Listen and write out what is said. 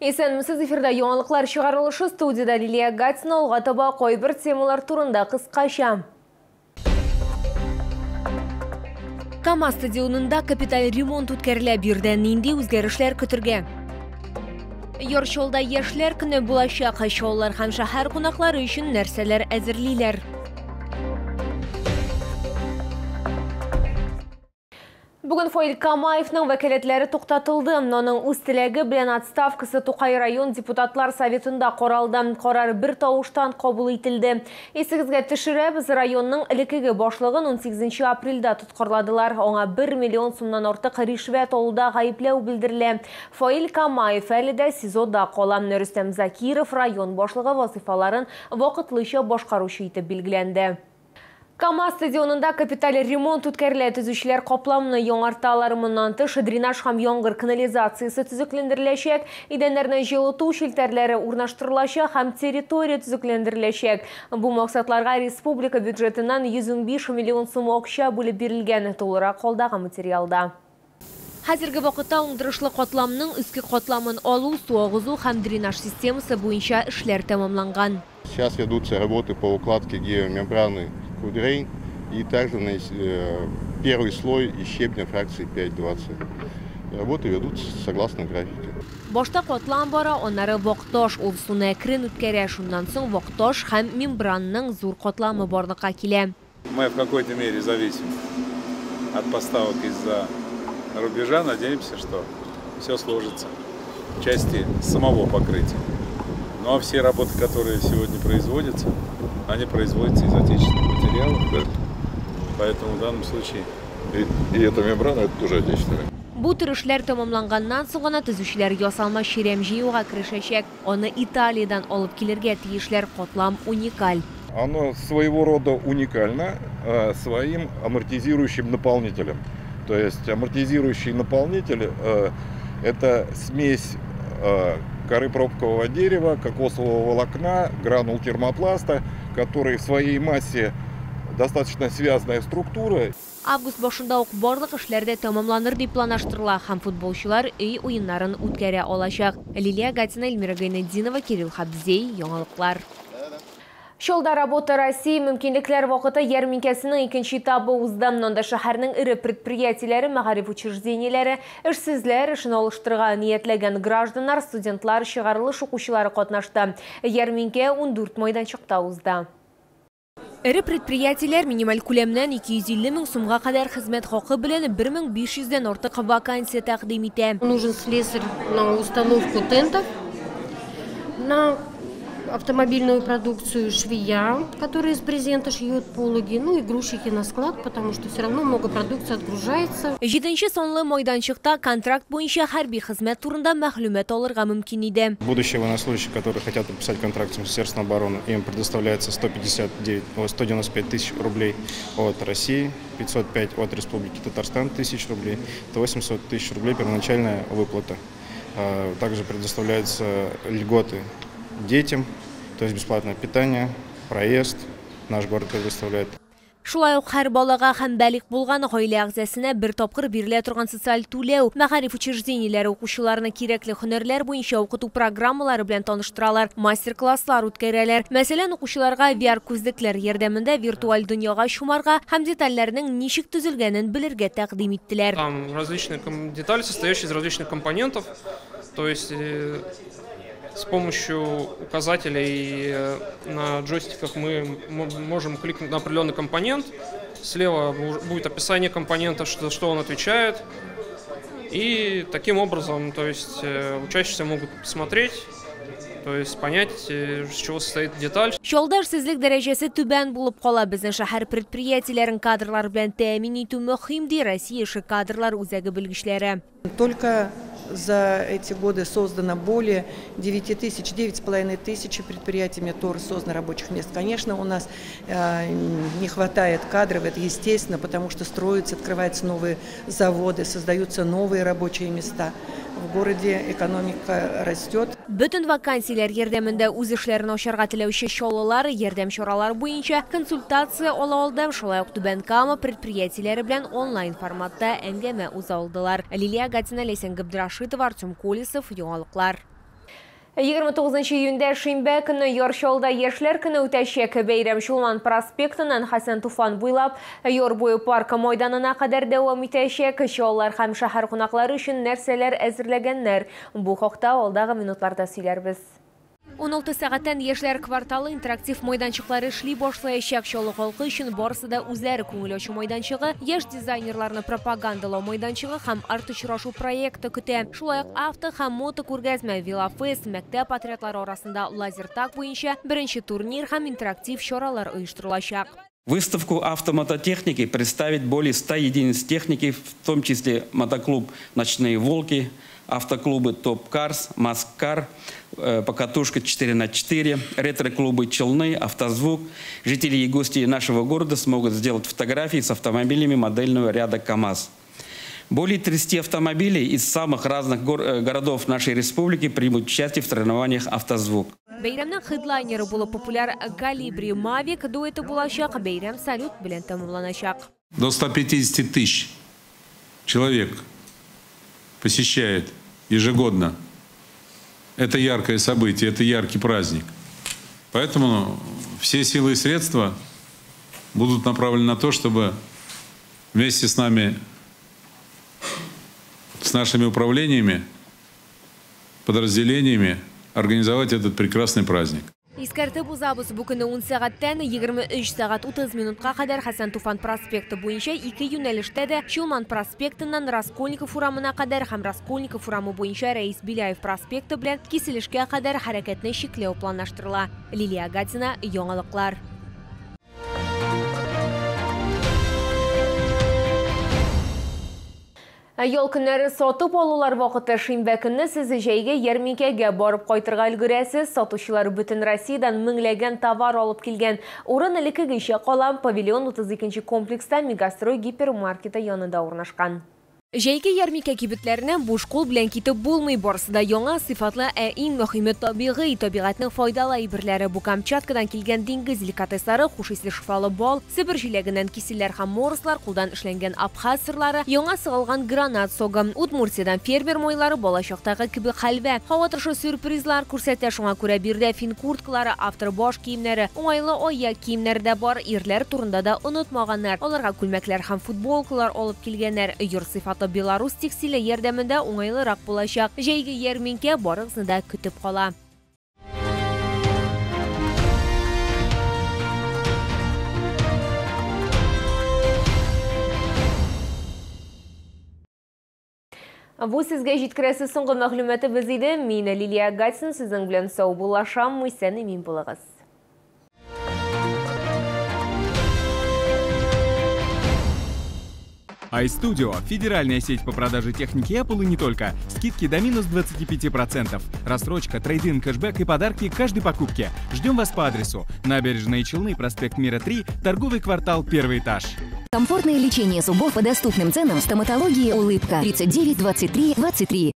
Исәнмесез, эфирда яңалыклар чыгарылышы, студияда Лилия Гатина. Алга таба кайбер темалар турында кыскача. КАМАЗ стадионында капиталь ремонт үткәрелә, бирдә нинди үзгәрешләр көтергә? Яр Чаллыда яшьләр көне булачак. Чаллылар һәм шәһәр кунаклары өчен нәрсәләр әзерлиләр? Бүген Фаил Камаевның вәкаләтләре туктатылды. Аның үз теләге белән отставкасы Тукай район депутатлар советында каралды. Карар бер тавыштан кабул ителде. Исегезгә төшерәбез, районның элеккеге башлыгын 18 апрельдә тоткарладылар. Аңа 1 миллион сумнан артык ришвәт алуда гаепләү белдерелә. Фаил Камаев әле дә СИЗОда кала. Рөстәм Закиров район башлыгы вазифаларын вакытлыча башкаручы итеп билгеләнде. КАМАЗ стадионында капиталь ремонт үткәрелә, төзүчеләр капламны яңарталар. Моннан тыш дренаж һәм яңгыр канализациясе төзекләндереләчәк, идәннәрне җылыту челтәрләре урнаштырылачак һәм территория төзекләндереләчәк. Бу максатларга республика бюджетыннан 115 миллион сум акча бүлеп бирелгән. Тулырак алдагы материалда. Хәзерге вакытта уңдырышлы катламның өске катламын алу, су агызу һәм дренаж системасы буенча эшләр тәмамланган. Сейчас ведутся работы по укладке геомембраны Кудрейн и также первый слой из щебня фракции 5,20. Работы ведутся согласно графике. Башта катлам бара, аннары вак таш, ул суны әкрен үткәрә. Шуннан соң вак таш һәм мембранның зур катламы барлыкка килә. Мы в какой-то мере зависим от поставок из-за рубежа. Надеемся, что все сложится в части самого покрытия. Ну а все работы, которые сегодня производятся, они производятся из отечественных материалов. Да. Поэтому в данном случае... И эта мембрана, это тоже отечественная. Бу төр эшләр тәмамланганнан соң гына төзүчеләр ясалма чирәм җыюга керешәчәк. Аны Италиядән алып килергә тиешләр. Катлам уникаль. Оно своего рода уникально своим амортизирующим наполнителем. То есть амортизирующий наполнитель это смесь коры пробкового дерева, кокосового волокна, гранул термопласта, который в своей массе достаточно связанная структура. Август башында ук барлык эшләр дә тәмамланыр дип планлаштырыла һәм футболчылар өй уеннарын үткәрә алачак. Лилия Гатина, Эльмира Гайнетдинова, Кирилл Хабзей, яңалыклар. Чаллыда Работа России мөмкинлекләр вакыты ярминкәсенең икенче этабы узды. Монда шәһәрнең эре предприятиеләре, мәгариф учреждениеләре, эшсезләр, эшен алыштырырга ниятләгән гражданнар, студентлар, чыгарылыш укучылары катнашты. Ярминкә 14 майданчыкта узды. Эре предприятиеләр минималь күләмнән 250 мең сумга кадәр хезмәт хакы белән 1500 дән артык вакансия тәкъдим итә. Нужен слесарь на установку тентов, на автомобильную продукцию, швея, которая из брезента шьет пологи, ну и грузчики на склад, потому что все равно много продукции отгружается. Җиденче санлы майданчыкта контракт буенча хәрби хезмәт турында мәгълүмат алырга мөмкин иде. Будущие военнослужащие, которые хотят подписать контракт с Министерством обороны, им предоставляется 195 тысяч рублей от России, 505 от Республики Татарстан тысяч рублей, это 800 тысяч рублей первоначальная выплата. Также предоставляются льготы детям, то есть бесплатное питание, проезд наш город предоставляет. Шулай ук һәр балага һәм балигъ булган гаилә әгъзасына бер тапкыр бирелә торган социаль түләү, мәгариф учреждениеләре укучыларны кирәкле һөнәрләр буенча укыту программалары белән таныштыралар, мастер-класслар үткәрәләр. Мәсәлән, укучыларга VR күзлекләр ярдәмендә виртуаль дөньяга чумарга һәм детальләрнең ничек төзелгәнен белергә тәкъдим иттеләр. Там различные детали, состоящие из различных компонентов, то есть с помощью указателей на джойстиках мы можем кликнуть на определенный компонент. Слева будет описание компонента, что он отвечает. И таким образом, то есть, учащиеся могут посмотреть, то есть понять, из чего состоит деталь. Чаллыда эшсезлек дәрәҗәсе түбән булып кала. Безнең шәһәр предприятиеләрен кадрлар белән тәэмин итү мөһим, ди Россия эше кадрлар үзәге белгечләре. Только за эти годы создано более 9 тысяч, 9,5 тысяч предприятиями ТОР создано рабочих мест. Конечно, у нас не хватает кадров, это естественно, потому что строятся, открываются новые заводы, создаются новые рабочие места. В городе экономика растет. Бөтен вакансияләр ярдәмендә үз эшләрен ачарга теләүче чаллылар ярдәм чаралары буенча консультация ала алды. Шулай ук Түбән Кама предприятиеләре белән онлайн форматта әңгәмә уза алдылар. Лилия Гатина, Ләйсән Габдрашитова, Артем Колесов, яңалыклар. 29 июньдә шимбә көне Яр Чаллыда яшьләр көне үтәчәк. Бәйрәм Чулман проспектыннан Хәсән Туфан буйлап Яр буе паркы майданына кадәр дәвам итәчәк. Чаллылар һәм шәһәр кунаклары өчен нәрсәләр әзерләгәннәр? Бу хакта алдагы минутларда сөйләрбез. 16 сәгатьтән яшьләр кварталы интерактив майданчыклары эшли башлаячак. Чаллы халкы өчен барысы да үзләре күңел ачу майданчыгы, яшь дизайнерларны пропагандалау майданчыгы һәм арт-очрашу проекты көтә. Шулай ук авто һәм мото күргәзмә, велофест, мәктәп отрядлары арасында лазертаг буенча беренче турнир һәм интерактив чаралар оештырылачак. Выставку автомототехники представит более 100 единиц техники, в том числе мотоклуб «Ночные волки», автоклубы «Топ Карс», «Маскар», покатушка 4х4, ретро-клубы «Челны», «Автозвук». Жители и гости нашего города смогут сделать фотографии с автомобилями модельного ряда «КамАЗ». Более 30 автомобилей из самых разных городов нашей республики примут участие в соревнованиях «Автозвук». Бәйрәмнең хедлайнеры булып популяр «Колибри Мавик» дуэты булачак. Бәйрәм салют белән тәмамланачак. До 150 тысяч человек посещает ежегодно. Это яркое событие, это яркий праздник. Поэтому все силы и средства будут направлены на то, чтобы вместе с нами, с нашими управлениями, подразделениями организовать этот прекрасный праздник. Искәртеп узабыз, бу көне 10 сәгатьтән 23 сәгать 30 минутка кадәр Хәсән Туфан проспекты буенча ике юнәлештә дә Чулман проспектыннан Раскольников урамына кадәр һәм Раскольников урамы буенча Рәис Беляев проспекты белән киселешкә кадәр хәрәкәтне чикләү планлаштырыла. Лилия Гатина, Яңалыклар. Ял көннәре сатып алулар вакыты. Шимбә көнне сез җәйге ярминкәгә барып кайтырга өлгерәсез. Сатучылар бөтен Россиядән меңләгән товар алып килгән. Урын элеккегечә кала. Павильон 32 комплекста Мегастрой гипермаркеты янында урнашкан. Җәйге ярминкә кибетләренә буш кул белән китеп булмый. Барысы да яңа, сыйфатлы, ә иң мөһиме табигый, табигатьнең файдалы әйберләре. Бу Камчаткадан килгән диңгез деликатеслары, хуш исле шифалы бал, Себер җиләгеннән киселләр һәм морслар, кулдан эшләнгән абхаз сырлары, яңа сыгылган гранат согы, Удмуртиядан фермер майлары, балачактагы кебек хәлвә. Һава торышы сюрпризлар күрсәтә, шуңа күрә биредә фин курткалары, автор баш киемнәре, уңайлы аяк киемнәре дә бар. Ирләр турында да онытмаганнар. Аларга күлмәкләр һәм футболкалар алып килгәннәр. Йорт сыйфаты Беларусь текстиле ярдәмендә уңайлырак булачак. Җәйге ярминкә барыгызны да көтеп кала. Бу сезгә җиткерәсе соңгы мәгълүматыбыз иде. Мин Лилия Гатин сезнең белән саубуллашам. Исән имин булыгыз. iStudio – федеральная сеть по продаже техники Apple и не только. Скидки до минус 25%. Рассрочка, трейд-ин, кэшбэк и подарки к каждой покупке. Ждем вас по адресу: Набережные Челны, проспект Мира 3, торговый квартал, 1 этаж. Комфортное лечение зубов по доступным ценам в стоматологии «Улыбка» 39 23 23.